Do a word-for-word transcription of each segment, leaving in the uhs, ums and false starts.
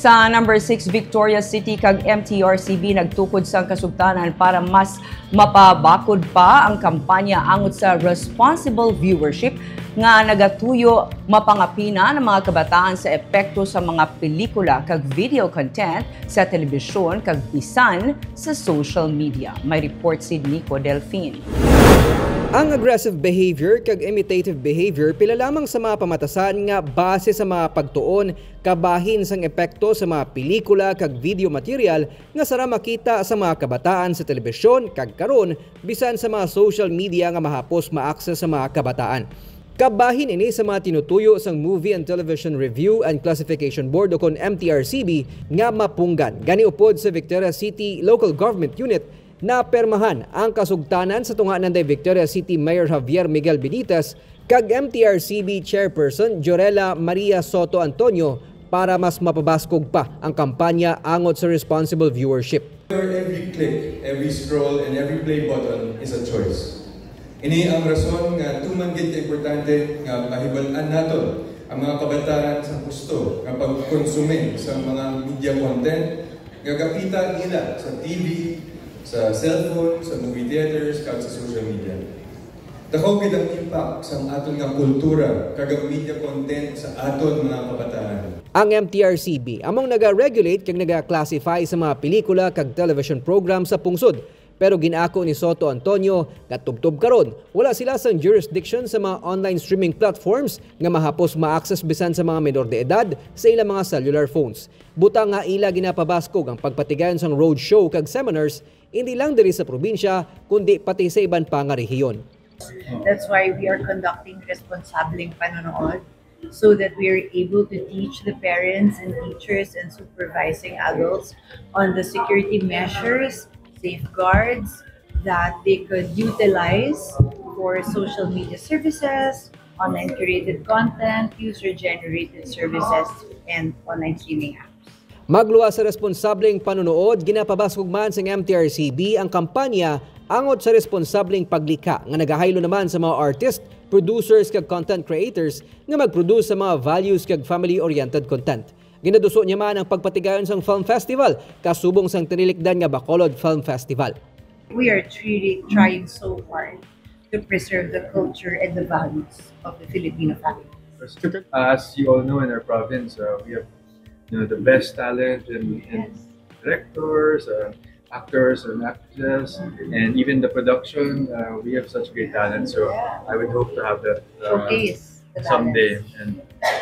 Sa number six, Victoria City kag M T R C B nagtukod sang kasugtanan para mas mapabakod pa ang kampanya angot sa responsible viewership nga nagatuyo mapangapinan ang mga kabataan sa epekto sa mga pelikula kag video content sa telebisyon kag bisan sa social media. May report si Nico Delfin. Ang aggressive behavior kag imitative behavior pila lamang sa mga pamatasan nga base sa mga pagtuon kabahin sang epekto sa mga pelikula kag video material nga sara makita sa mga kabataan sa telebisyon kag karon bisan sa mga social media nga mahapos ma-access sa mga kabataan. Kabahin ini sa mga tinutuyo sang Movie and Television Review and Classification Board, ukon M T R C B, nga mapunggan. Gani, upod sa Victoria City Local Government Unit, napermahan ang kasugtanan sa tunga nanday Victoria City Mayor Javier Miguel Benitez kag M T R C B Chairperson Jorella Maria Soto Antonio para mas mapabaskog pa ang kampanya angot sa responsible viewership. Every click, every scroll, and every play button is a choice. Ini ang rason nga tuman gid ka importante nga mahibal-an naton ang mga kabataan sa gusto nga pagkonsume sa mga media content nga gakita nila sa T V, sa cellphone, sa movie theaters, kag sa social media. Daku gid ang impact sang aton nga kultura kag ang media content sa aton mga kabataan. Ang M T R C B among naga-regulate kag naga-classify sa mga pelikula kag television program sa pungsod. Pero gin-ako ni Soto Antonio nga tubtob karon, wala sila sang jurisdiction sa mga online streaming platforms nga mahapos ma-access bisan sa mga menor de edad sa ilang mga cellular phones. Butang nga ila ginapabaskog ang pagpatigayon sang roadshow kag seminars, hindi lang diri sa probinsya, kundi pati sa iban pa nga rehiyon. That's why we are conducting Responsableng Panonood, so that we are able to teach the parents and teachers and supervising adults on the security measures, safeguards that they could utilize for social media services, online curated content, user-generated services, and online streaming apps. Magluwas sa responsableng panunood, ginapabaskog man sang M T R C B ang kampanya angot sa responsableng paglikha nga nagahaylo naman sa mga artist, producers, kag content creators nga mag-produce sa mga values kag family-oriented content. Ginaduso niya man ang pagpatigayon sang film festival kasubong sang tinilikdan nga Bacolod Film Festival. We are really trying so hard to preserve the culture and the values of the Filipino family. Uh, as you all know, in our province, uh, we have, you know, the best talent in, in directors, uh, actors, and actresses, and even the production. Uh, we have such great talent, so I would hope to have that, uh, showcase the someday. Talents. And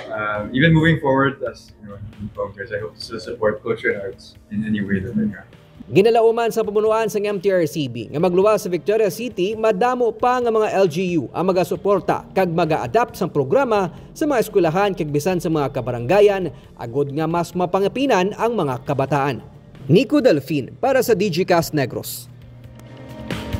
uh, even moving forward as, you know, in Congress, I hope to still support culture and arts in any way that I can. Ginalauman sa pamunuan sang M T R C B nga magluwas sa Victoria City, madamo pa nga mga L G U ang magasuporta kag mag-a-adapt sang programa sa mga eskwelahan kag bisan sa mga kabarangayan, agod nga mas mapangapinan ang mga kabataan. Nico Delfin para sa Digicast Negros.